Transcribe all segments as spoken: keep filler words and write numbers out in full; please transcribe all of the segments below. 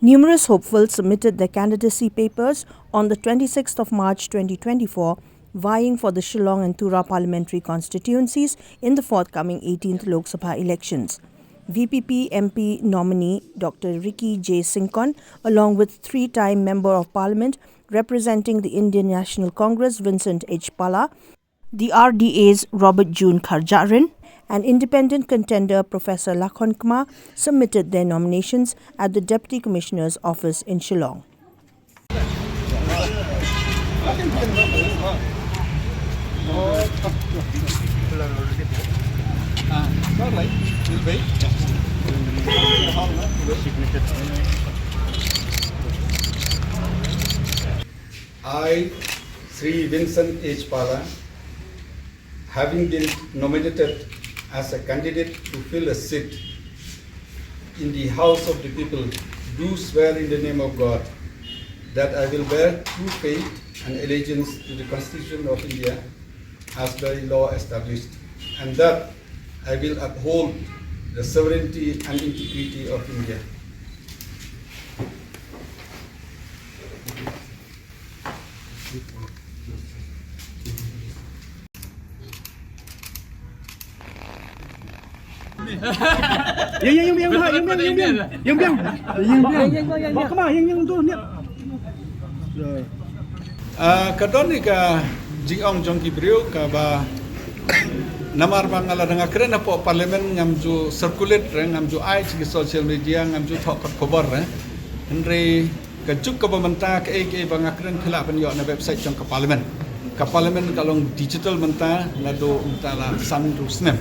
Numerous hopefuls submitted their candidacy papers on the twenty-sixth of March twenty twenty-four, vying for the Shillong and Tura parliamentary constituencies in the forthcoming eighteenth Lok Sabha elections. V P P M P nominee Doctor Ricky J Syngkon, along with three-time Member of Parliament representing the Indian National Congress, Vincent H Pala, the R D As Robert June Kharjahrin and independent contender Professor Lakhon Kma submitted their nominations at the Deputy Commissioner's office in Shillong. I, Sri Vincent H Pala, having been nominated as a candidate to fill a seat in the House of the People, do swear in the name of God that I will bear true faith and allegiance to the Constitution of India as by law established, and that I will uphold the sovereignty and integrity of India. Ah, ka don ïa ka jingong jong ki briew kaba namar ba nga la dang kren hapoh parliament ngam ju circulate re, ngam ju ai sha ki social media, ngam ju thoh kot khubor re. Hynrei ka juk kaba mynta kaei kaei ba nga kren phi lah ban ïoh na website jong ka parliament. Ka parliament ka long digital mynta, naduh mynta la san ruh snem.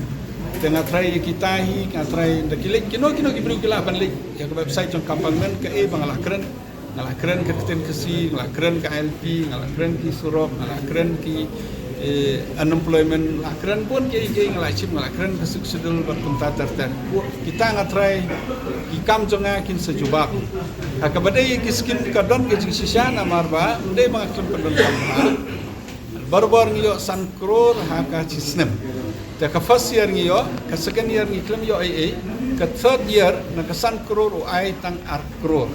Te nga trai ïa kita hi, nga trai da ki leit, kino kino ki briew ki lah ban leit ïa ka website jong ka parliament, kaei ba nga lah kren. Nga lah kren ka ktien Khasi, nga lah kren ka I L P, nga lah kren ki surok, nga lah kren ki, eh, unemployment, nga lah kren bun kiei kiei, nga lah shim, nga lah kren ka Sixth Schedule bad kumta ter ter. Kita nga trai ki kam jong nga kin sa jubab. Ha kaba dei ki skim ka don ka jingshisha namar ba ym dei ba nga khlem pyndonkam bha. Barabor ngi ïoh san klur ha ka shi snem. Te ka first year ngi ïoh, ka second year ngi khlem ïoh ei ei, ka third year na ka san klur u ai tang ar klur.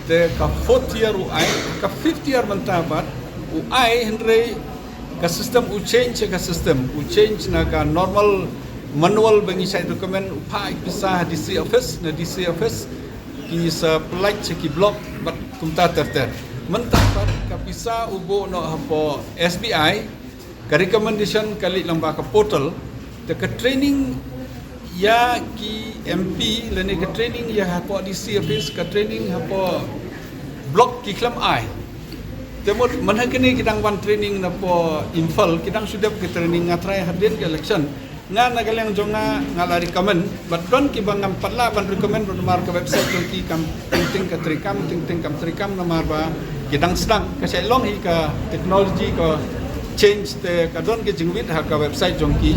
Te ka fourth year u ai, ka fifth year mynta pat u ai, hynrei ka system u change, ka system u change na ka normal manual ba ngi shait recommend u phah ïa ka pisa ha D C office, na D C office ki sa pynlait sha ki block bad kumta ter ter. Mynta pat ka pisa u buh noh hapoh S B I, ka recommendation ka leit lyngba ka portal, te ka training ïa ki M P lane ka training ïa hapoh D C office, ka training hapoh block ki khlem ai. Te mut mynta kane ki dang wan training napoh Imphal, ki dang shu dep ki training, nga trai hadien ka election nga na ka liang jong nga nga la recommend, bad don kiba ngam pat lah ban recommend bad namar ka website jong ki kam teng teng ka treikam, teng teng kam treikam namar ba ki dang sdang, ka shait long hi ka technology ka change te ka don ka jingwit ha ka website jong ki.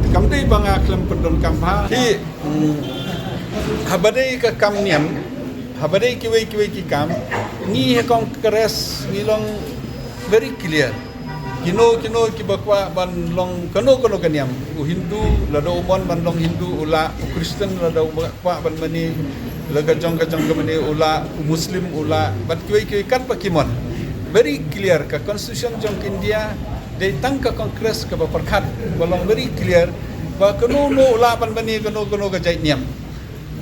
Te kam dei ba nga khlem pyndonkam bha. Hi, mm, haba dei ka kam niam, haba dei kiwei kiwei ki kam, ngi ha Congress ngi long very clear. Kino kino kiba kwah ban long kano kano ka niam, u Hindu lada u mon ban long Hindu u lah, u Christian lada u kwah ban mane la ka jong ka jong ka mane u lah, u Muslim u lah, bad kiwei kiwei katba ki mon. Very clear, ka constitution jong ka India dei tang ka Congress kaba pyrkhat, ba long very clear ba kano kano u lah ban mane kano kano ka jait niam.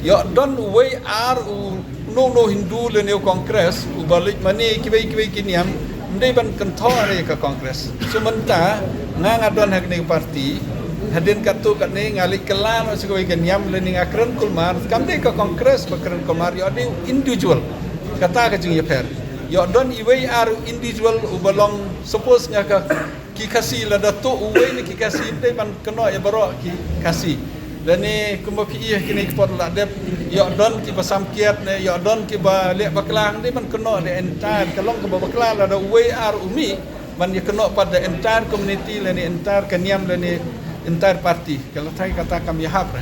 Ïoh don uwei ar u, uno uno Hindu lane u Congress uba leit mane kiwei kiwei ki niam, ym dei ban kynthoh re ka Congress. So mynta nga nga don ha kane ka party, hadien katto katne nga leit kylla noh sha kawei ka niam lane nga kren kulmar, kam dei ka Congress ba kren kulmar, ïoh dei u individual. Kata ka jingïapher. Ïoh don iwei ar u individual uba long, suppose nga ka ki Khasi, lada tuh uwei na ki Khasi ym dei ban kynnoh ïa baroh ki Khasi. Lane kumba phi ïohi ha kine ki por la dep, ïoh don kiba samkiat ne ïoh don kiba leh bakla, ym dei ban kynnoh the entire, ka long kaba bakla lada uwei ar u mih ban ïa kynnoh pat the entire community lane entire ka niam lane entire party. Ka la thai kata kam ïahap re.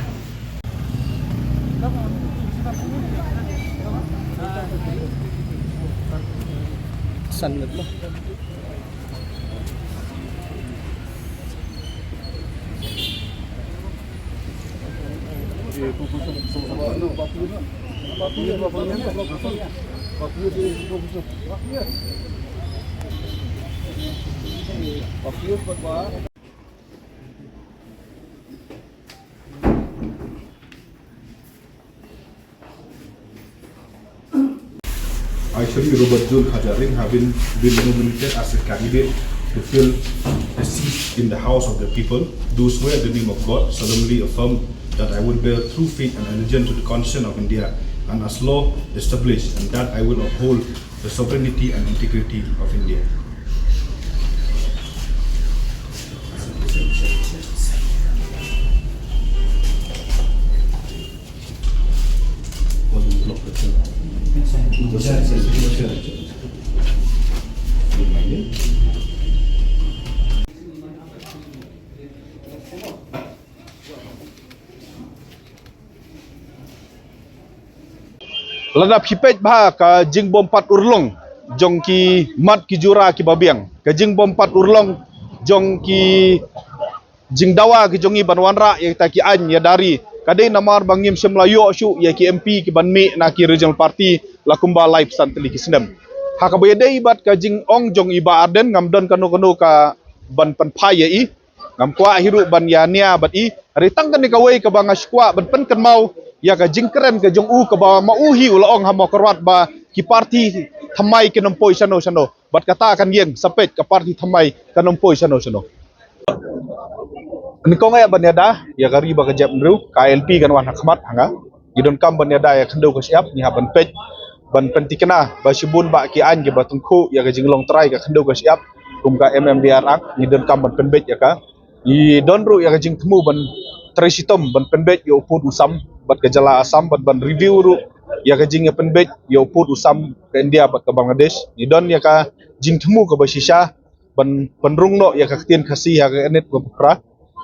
San ngut mo. I, Shri Robert June Khajaring, have been, been nominated as a candidate to fill a seat in the House of the People, do swear in the name of God, solemnly affirm that I will bear true faith and allegiance to the Constitution of India and as law established, and that I will uphold the sovereignty and integrity of India. Lada phi peit bha ka jingbympat urlong jong ki mat ki jura kiba biang, ka jingbympat urlong jong ki jingdawa ki jong ngi ban wanrah ïa kita ki aiñ ïa da ri, ka dei namar ba ngim shym la ïoh shuh ïa ki M P kiban mih na ki regional party la kumba laiphew san tylli ki snem. Ha kaba ïadei bad ka jingong jong i Bah Ardent, ngam don kano kano ka ban pynphai ïa i, ngam kwah hi ruh ban ïa nia bad i. Hynrei tang kane kawei kaba nga shu kwah ban pynkynmaw ïa ka jingkren ka jong u kaba ma u hi u la ong ha Mawkyrwat ba ki party thymmai kin ym poi shano shano. Bad kata kan ïeng, sa peit ka party thymmai kan ym poi shano shano. Nyngkong eh ban ïada ïa ka ri bad ka jaitbynriew, ka I L P kan wan ha khmat ha nga. Ngi donkam ban ïada ïa ka khyndew ka shyiap, ngi hap ban peit, ban pynthikna ba shibun bah ki aiñ kiba tyngkhuh ïa ka jinglong trai ka khyndew ka shyiap, kum ka M M D R Act, ngi donkam ban pynbeit ïa ka. Ngi don ruh ïa ka jingthmu ban trei shitom ban pynbeit ïa u pud u sam bad ka jylla Assam, bad ban review ruh ïa ka jingïapynbeit ïa u pud u sam ka India bad ka Bangladesh. Ngi don ïa ka jingthmu kaba shisha ban pynrung noh ïa ka ktien Khasi ha ka Unit kaba phra.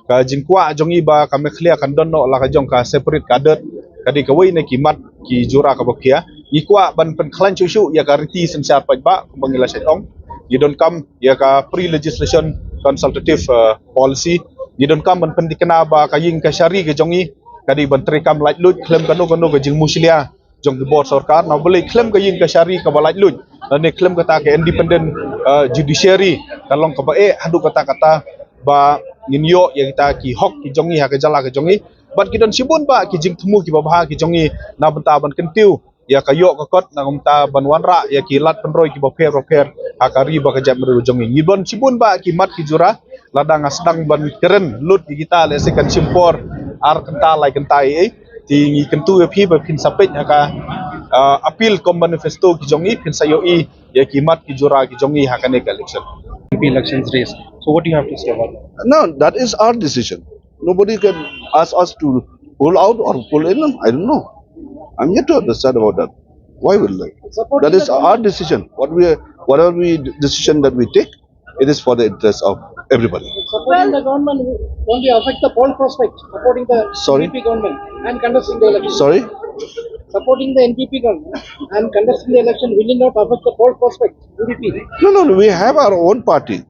Ka jingkwah jong ngi ba ka Meghalaya kan don noh la ka jong ka separate cadre, ka dei kawei na ki mat ki jura kaba khia. Ngi kwah ban pynkhlaiñ shuh shuh ïa ka riti synshar paidbah kumba ngi la shait ong. Ngi donkam ïa ka pre-legislation consultative, eh, policy. Ngi donkam ban pynthikna ba ka ïing ka shari ka jong ngi ka dei ban treikam laitluid khlem kano kano ka jingmushlia jong ki bor sorkar, na balei khlem ka ïing ka shari kaba laitluid, lane khlem kata ka independent, eh, judiciary, ka long kaba eh haduh katta katta ba ngin ïoh ïa kita ki hok ki jong ngi ha ka jylla ka jong ngi. Bad ki don shibun bah ki jingthmu kiba bha ki jong ngi na bynta ban kyntiew ïa ka ïoh ka kot, na bynta ban wanrah ïa ki lad pynroi kiba pher ba pher ha ka ri bad ka jaitbynriew jong ngi. Ngi don shibun bah ki mat ki jura, lada nga sdang ban kren lut ïa kita lehse kan shim por ar kynta lai kynta ei ei. Te ngi kyntu ïa phi ba phin sa peit ha ka, ah, appeal cum manifesto ki jong ngi, phin sa ïohi ïa ki mat ki jura ki jong ngi ha kane ka election. M P elections race. So what do you have to say about that? No, that is our decision. Nobody can ask us to pull out or pull in. I don't know. I'm yet to understand about that. Why will they? That is our decision. What we, whatever we decision that we take, it is for the interest of everybody. Supporting the government will only affect the poll prospect. Supporting the Sorry? N P P government and contesting the election. Sorry? Supporting the N P P government and contesting the election will it not affect the poll prospect? U D P. No, no, no. We have our own party,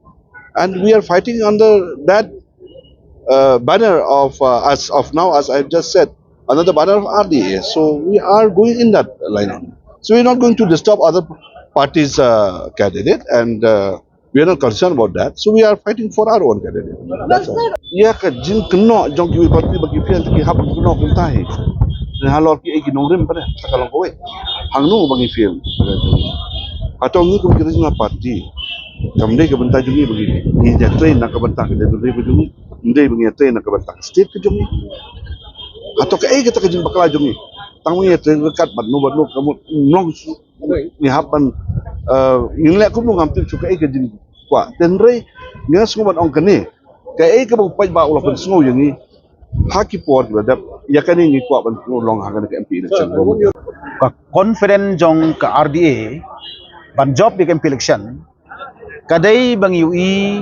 and we are fighting under that, uh, banner of, uh, as of now, as I just said, under the banner of R D A. So we are going in that line only. So we're not going to disturb other parties', uh, candidate, and, uh, we are not concerned about that. So we are fighting for our own candidate. That's all. Ïa ka jingkynnoh jong kiwei party bad kiwei party ki hap ban kynnoh kumta hi. Halor kiei ki nongrim pat ka long kawei. Hangno ba ngi fail. Hato ngi kum ki regional party, kam dei ka bynta jong ngi ba ngi, ngi ïatrei na ka bynta ka dei bynta jong ngi. Ym dei ba ngi ïatrei na ka bynta ka state ka jong ngi. Hato kaei kata ka jingbakla jong ngi? Tang ba ngi ïatrei ryngkat bad no bad no ka mut nong ngi hap ban, eh, ngin leh kumno ngam tip shuh kaei ka jingkwah. Hynrei ngi sngew ban ong kane, kaei kaba u paidbah u la pynsngew ïa ngi ha ki por kiba dep, ïa kane ngi kwah ban pynlong ha kane ka M P election. Ka confidence jong ka R D A ban jop ïa ka M P election ka dei ba ngi ïohi,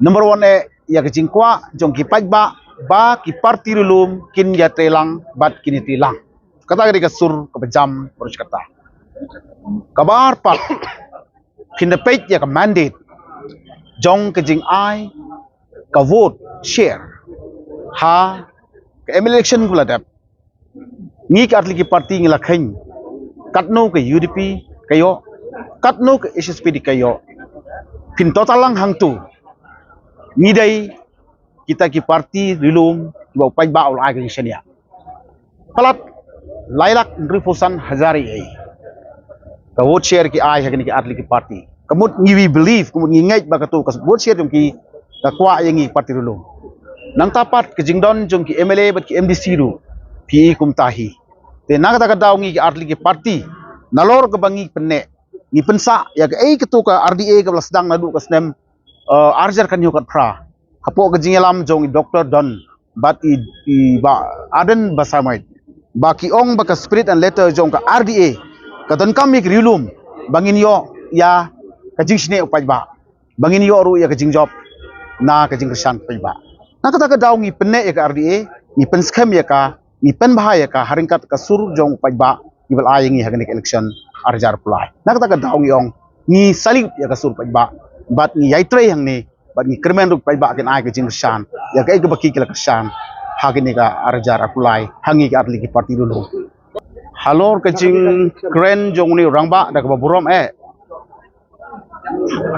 number one eh, ïa ka jingkwah jong ki paidbah ba ki party ri lum kin ïatrei lang bad kin ïatrei lang. Kata ka dei ka sur kaba jam baroh shi katta. Kaba ar pat, phin da peit ïa ka mandate jong ka jingai ka vote share ha ka M P election kaba la dep. Ngi ka artylli ki party ngi la kheiñ, katno ka U D P ka ïoh, katno ka H S P D ka ïoh, phin to talang hangtu. Ngi dei kita ki party ri lum kiba u paidbah u la ai ka jingshaniah. Palat lai lak hynriewphew san hajar ei ei ka vote share ki ai ha kine ki artylli ki party. Ka mut ngi, we believe, ka mut ngi ngeit ba katu ka vote share jong ki ka kwah ïa ngi party ri lum. Nangta pat ka jingdon jong ki M L A bad ki M D C ruh phi i kumta hi. Te na kata ka daw ngi ki artylli ki party, nalor kaba ngi pynneh, ngi pynsah ïa kaei katu ka R D A kaba la sdang naduh ka snem, eh, ar hajar khathynñiew khatphra. Hapoh ka jingïalam jong i Doctor Don bad i, i Bah Ardent Basaiawmoit, ba ki ong ba ka spirit and letter jong ka R D A ka donkam ïa ki ri lum ba ngin ïoh ïa ka jingshaniah u paidbah, ba ngin ïoh ruh ïa ka jingjop na ka jingkyrshan u paidbah. Na kata ka daw ngi pynneh ïa ka R D A, ngi pynskhem ïa ka, ngi pynbha ïa ka ha ryngkat ka sur jong u paidbah kiba la ai ïa ngi ha kane ka election ar hajar arphew lai. Na kata ka daw ngi ong ngi salute ïa ka sur u paidbah bad ngi ïai trei hangne bad ngi kyrmen ruh u paidbah kin ai ka jingkyrshan ïa kaei kaba ki, ki la kyrshan ha kane ka ar hajar arphew lai ha ngi ki artylli ki party ri lum. Halor ka jingkren jong une u rangbah da kaba burom eh,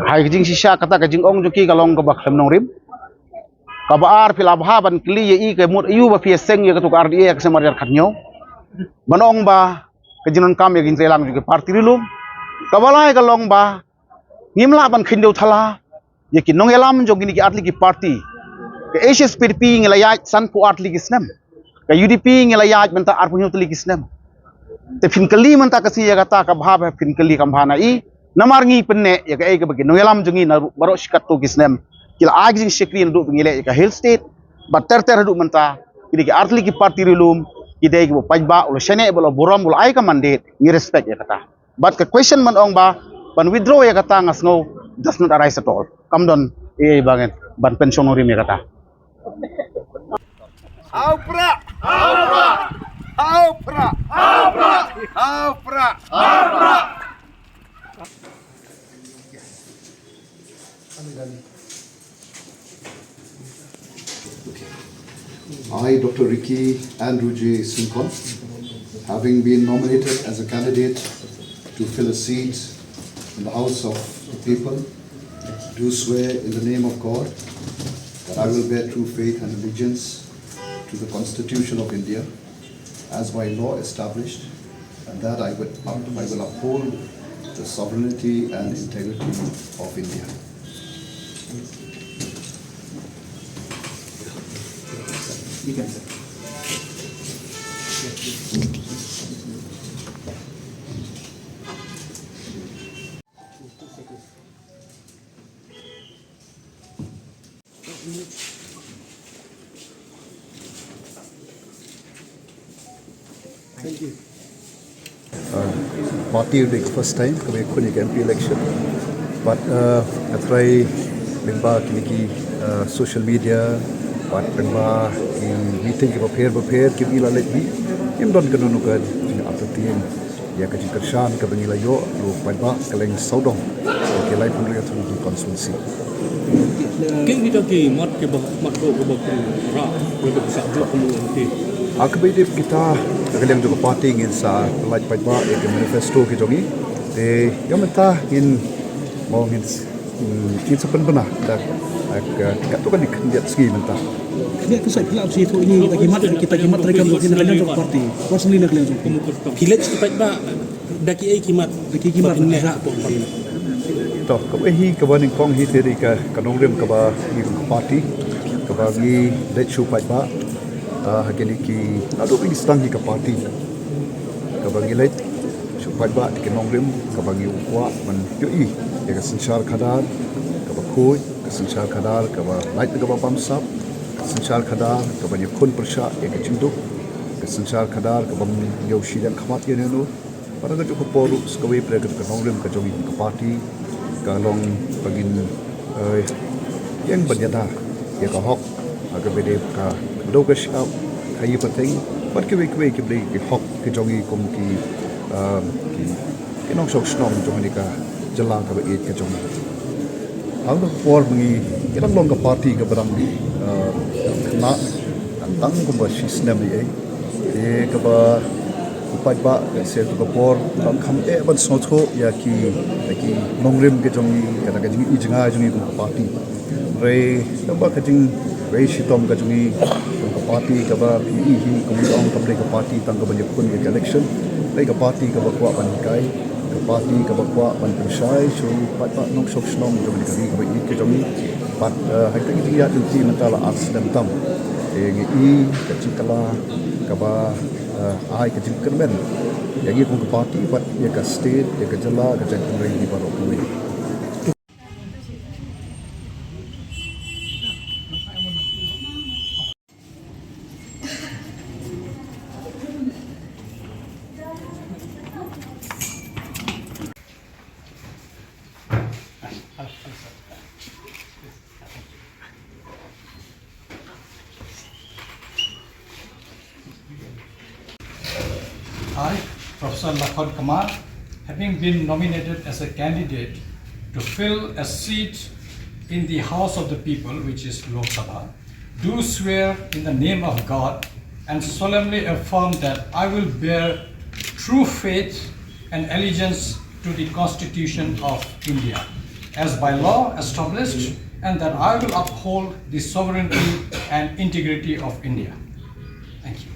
ha ka jingshisha kata ka jingong jong ki ka long kaba khlem nongrim. Kaba ar, phi la bha ban kylli ïa i ka mut aïu ba phi ïaseng ïa katu ka R D A ha ka snem ar hajar khathynñiew. Ban ong ba ka jingdonkam ïa ka jingtreilang jong ki party ri lum. Kaba lai ka long ba ngim lah ban kheiñdew thala ïa ki nongïalam jong kine ki artylli ki party. Ka H S P D P ngi la ïaid sanphew ar tylli ki snem. Ka U D P ngi la ïaid mynta arphew hynñiew tylli ki snem. Te phin kylli mynta ka sngi ïa kata, ka bha ba phin kylli, kam bha na i. Namar ngi pynneh ïa kaei kaba ki nongïalam jong ngi na baroh shi katto ki snem ki la ai ka jingshakri naduh ba ngi leh ïa ka Hill State bad ter ter haduh mynta. Kine ki artylli ki party ri lum ki dei kiba u paidbah u la shaniah, ba u la burom, u la ai ka mandate, ngi respect ïa kata. But ka question ban ong ba ban withdraw ïa kata, nga sngew does not arise at all. Kam don ei ei ba ngan ban pynshong nongrim ïa kata. Ha u prah! Ha u prah! Ha u prah! Ha u prah! I, Doctor Ricky Andrew J Syngkon, having been nominated as a candidate to fill a seat in the House of the People, do swear in the name of God that I will bear true faith and allegiance to the Constitution of India as by law established, and that I will, I will uphold the sovereignty and integrity of India. Thank you. Uh, party dei ka first time kaba ïakhun ïa ka M P election. Bad, uh, nga tharai lyngba kine ki, uh, social media bad lyngba ki meeting kiba pher ba pher kiba ngi la leit hi, ngim don kano kano ka jingartatien ïa ka jingkyrshan kaba ngi la ïoh na u paidbah kylleng sawdong ki laiphew hynriew constituency. Ki, kita ki mat kiba, mat ko kiba ki ra, kiba ki sa blok mo ki. Ha kaba ïadei kita, ka liang jong ka party ngin sa pyllait paidbah ïa ki manifesto ki jong ngi. Te ïa mynta ngin, mo ngin, hmm, ngin sa pynbna da, da ka, katto katne khyndiat sngi mynta. Khyndiat kynsai phi la ap shi to ini, da ki mat, kita ki mat treikam jong ki na ka liang jong ka party. Personally na ka liang jong ki. Phi leit ki paidbah da kiei ki mat. Da kiei ki mat, ba phin leh hapoh party. To, kawei hi kaba nyngkong hi te dei ka, ka nongrim kaba ngi kum ka party kaba ngi leit sha u paidbah, ah, ha kine ki, naduh ba ngi sdang hi ka party, kaba ngi leit sha u paidbah da ki nongrim kaba ngi kwah ban ïohi ïa ka synshar khadar kaba khuid, ka synshar khadar kaba lait na kaba bamsap, ka synshar khadar kaba ïakhun pyrshah ïa ka jingduk, ka synshar khadar kaba ym ïoh shiliang khmat ïa uno uno. Bad ha kajuh ka por ruh sa kawei pat ka nongrim ka jong ngi ka party ka long ba ngin, eh, ïeng ban ïada ïa ka hok ha kaba ïadei ka khyndew ka shyiap, ka ïing pateng bad kiwei kiwei ki ba dei ki hok ki jong ngi kum ki, eh, ki, ki nongshong shnong jong kane ka jylla kaba ïeit ka jong ngi. Ha kane ka por ba ngi, ngi dang long ka party kaba dang, eh, khynnah, dang tang kumba shi snem ei ei. Te kaba u paidbah ka sdang tu ka por, tang kham eh ban sngewthuh ïa ki, ïa ki nongrim ka jong ngi, kata ka jingïohi jong ngi kum ka party. Hynrei kaba ka jingwei shitom ka jong ngi kum ka party, kaba phi i hi, kum ka ong, kam dei ka party tang kaba ïakhun ïa ka election. Dei ka party kaba kwah ban hikai, ka party kaba kwah ban pynshai sha u paidbah nongshong shnong jong ka ri kaba ïeit ka jong ngi. Bad, eh, ha kata ka jingïaid lynti mynta la ar snem tam. Te ngi i ka jingkylla kaba, eh, ai ka jingkyrmen ïa ngi kum ka party bad ïa ka state, ïa ka jylla, ka jaitbynriew ngi baroh kawei. I, Professor Lakhon Kumar, having been nominated as a candidate to fill a seat in the House of the People, which is Lok Sabha, do swear in the name of God and solemnly affirm that I will bear true faith and allegiance to the Constitution of India as by law established, and that I will uphold the sovereignty and integrity of India. Thank you.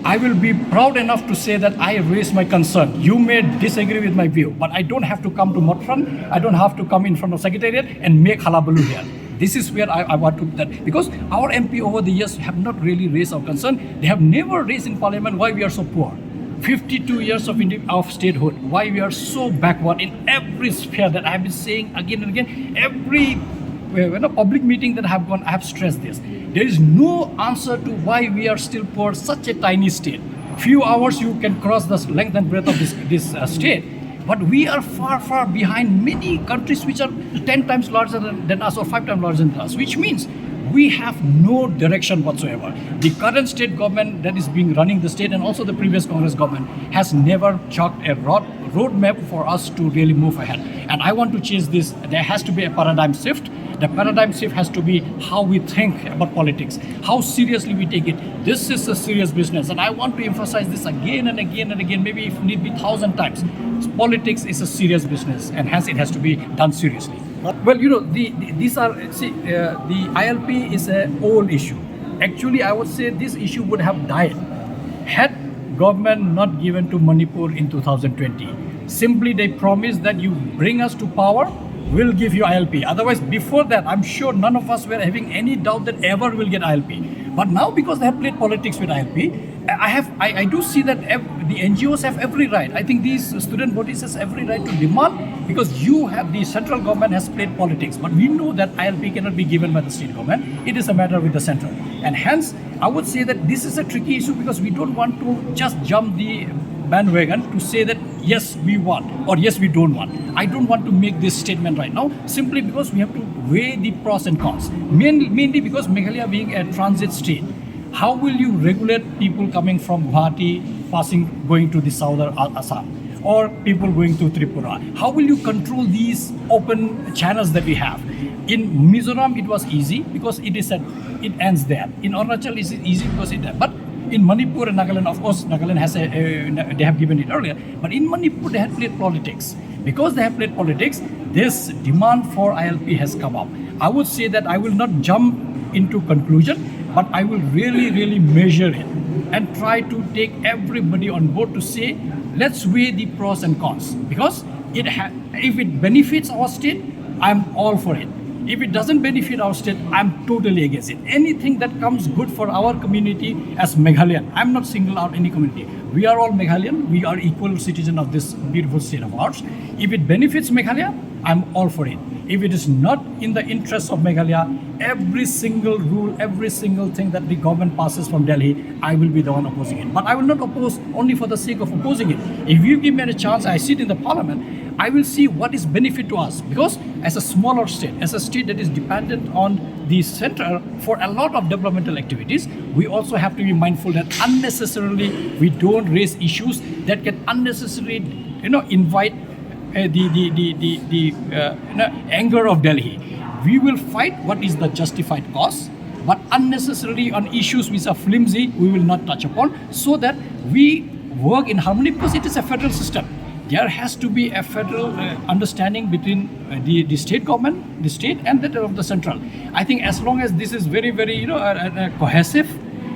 I will be proud enough to say that I raised my concern. You may disagree with my view, but I don't have to come to Motphran. I don't have to come in front of Secretariat and make hullabaloo here. This is where I, I want to that, because our M P over the years have not really raised our concern. They have never raised in Parliament why we are so poor. Fifty-two years of, indi- of statehood, why we are so backward in every sphere that I have been saying again and again. Every, uh, you know, public meeting that I have gone, I have stressed this. There is no answer to why we are still poor, such a tiny state. Few hours you can cross the length and breadth of this, this uh, state. But we are far, far behind many countries which are ten times larger than, than us or five times larger than us, which means we have no direction whatsoever. The current state government that is being running the state and also the previous Congress government has never chalked a road roadmap for us to really move ahead. And I want to change this. There has to be a paradigm shift. The paradigm shift has to be how we think about politics, how seriously we take it. This is a serious business, and I want to emphasize this again and again and again, maybe if need be, thousand times. Politics is a serious business, and hence it has to be done seriously. Well, you know, the, the, these are, see, uh, the I L P is a old issue. Actually, I would say this issue would have died had government not given to Manipur in two thousand twenty. Simply, they promised that you bring us to power, we'll give you I L P. Otherwise, before that, I'm sure none of us were having any doubt that ever we'll get I L P. But now, because they have played politics with I L P, I have, I, I do see that ev- the N G Os have every right. I think these student bodies has every right to demand, because you have, the central government has played politics. But we know that I L P cannot be given by the state government. It is a matter with the central. And hence, I would say that this is a tricky issue, because we don't want to just jump the bandwagon to say that yes, we want, or yes, we don't want. I don't want to make this statement right now, simply because we have to weigh the pros and cons. Main, mainly because Meghalaya being a transit state, how will you regulate people coming from Guwahati, passing, going to the southern A- Assam, or people going to Tripura? How will you control these open channels that we have? In Mizoram, it was easy because it is a, it ends there. In Arunachal, it's easy because it, but in Manipur and Nagaland, of course, Nagaland has a, a, they have given it earlier, but in Manipur, they had played politics. Because they have played politics, this demand for I L P has come up. I would say that I will not jump into conclusion, but I will really, really measure it and try to take everybody on board to say, let's weigh the pros and cons. Because it ha- if it benefits our state, I'm all for it. If it doesn't benefit our state, I'm totally against it. Anything that comes good for our community as Meghalayan, I'm not single out any community. We are all Meghalayan. We are equal citizen of this beautiful state of ours. If it benefits Meghalaya, I'm all for it. If it is not in the interest of Meghalaya, every single rule, every single thing that the government passes from Delhi, I will be the one opposing it. But I will not oppose only for the sake of opposing it. If you give me a chance, I sit in the parliament, I will see what is benefit to us, because as a smaller state, as a state that is dependent on the center for a lot of developmental activities, we also have to be mindful that unnecessarily we don't raise issues that can unnecessarily, you know, invite uh, the the the the, the uh, you know, anger of Delhi. We will fight what is the justified cause, but unnecessarily on issues which are flimsy, we will not touch upon, so that we work in harmony, because it is a federal system. There has to be a federal uh, understanding between uh, the, the state government, the state, and that of the central. I think as long as this is very, very, you know, uh, uh, cohesive,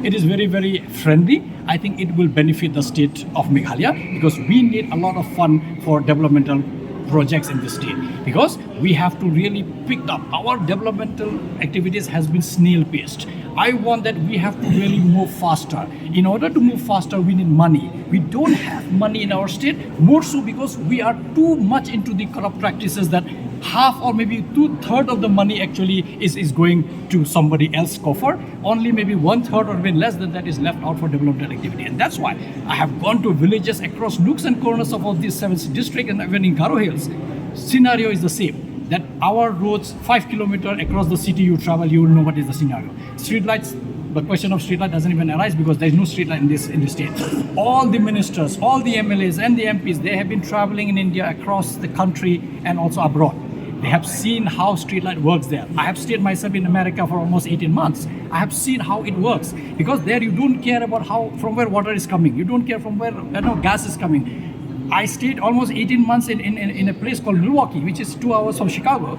it is very, very friendly. I think it will benefit the state of Meghalaya, because we need a lot of fund for developmental projects in the state, because we have to really pick up. Our developmental activities has been snail paced. I want that we have to really move faster. In order to move faster, we need money. We don't have money in our state, more so because we are too much into the corrupt practices that half or maybe two third of the money actually is, is going to somebody else's coffer. Only maybe one third or even less than that is left out for developmental activity. And that's why I have gone to villages across nooks and corners of all these seven districts and even in Garo Hills. Scenario is the same, that our roads, five kilometer across the city you travel, you will know what is the scenario. Streetlights, the question of streetlight doesn't even arise, because there is no streetlight in this in this state. All the ministers, all the M L As and the M Ps, they have been traveling in India, across the country, and also abroad. They have seen how streetlight works there. I have stayed myself in America for almost eighteen months. I have seen how it works, because there you don't care about how, from where water is coming. You don't care from where, you know, gas is coming. I stayed almost eighteen months in, in, in, in a place called Milwaukee, which is two hours from Chicago.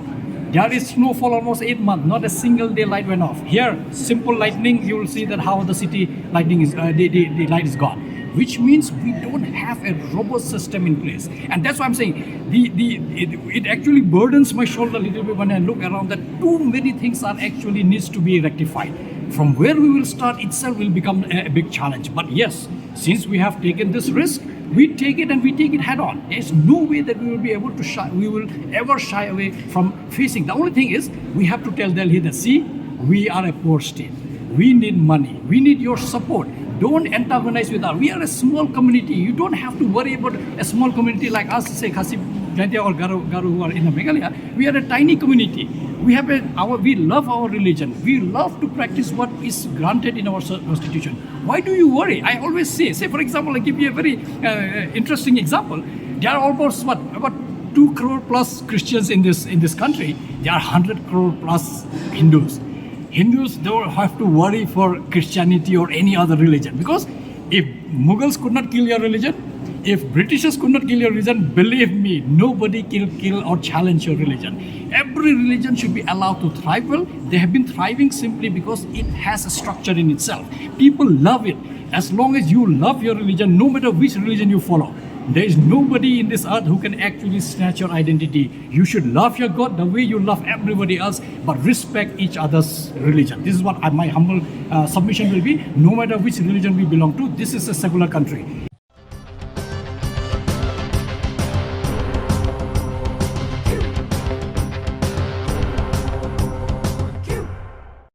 There is snowfall almost eight months. Not a single day light went off. Here, simple lightning, you will see that how the city lightning is, uh, the, the, the light is gone. Which means we don't have a robust system in place. And that's why I'm saying the, the, it, it actually burdens my shoulder a little bit when I look around that too many things are actually needs to be rectified. From where we will start itself will become a, a big challenge. But yes, since we have taken this risk, we take it and we take it head on. There's no way that we will be able to shy, we will ever shy away from facing. The only thing is, we have to tell Delhi that, see, we are a poor state. We need money. We need your support. Don't antagonize with us. We are a small community. You don't have to worry about a small community like us, say Khasi, Jaintia or Garo, Garo who are in the Meghalaya. We are a tiny community. We have a, our, we love our religion. We love to practice what is granted in our so- constitution. Why do you worry? I always say, say for example, I give you a very uh, interesting example. There are almost what, about two crore plus Christians in this in this country. There are hundred crore plus Hindus. Hindus don't have to worry for Christianity or any other religion, because if Mughals could not kill your religion, if Britishers could not kill your religion, believe me, nobody can kill or challenge your religion. Every religion should be allowed to thrive well. They have been thriving simply because it has a structure in itself. People love it. As long as you love your religion, no matter which religion you follow, there is nobody in this earth who can actually snatch your identity. You should love your God the way you love everybody else, but respect each other's religion. This is what I, my humble uh, submission will be. No matter which religion we belong to, this is a secular country.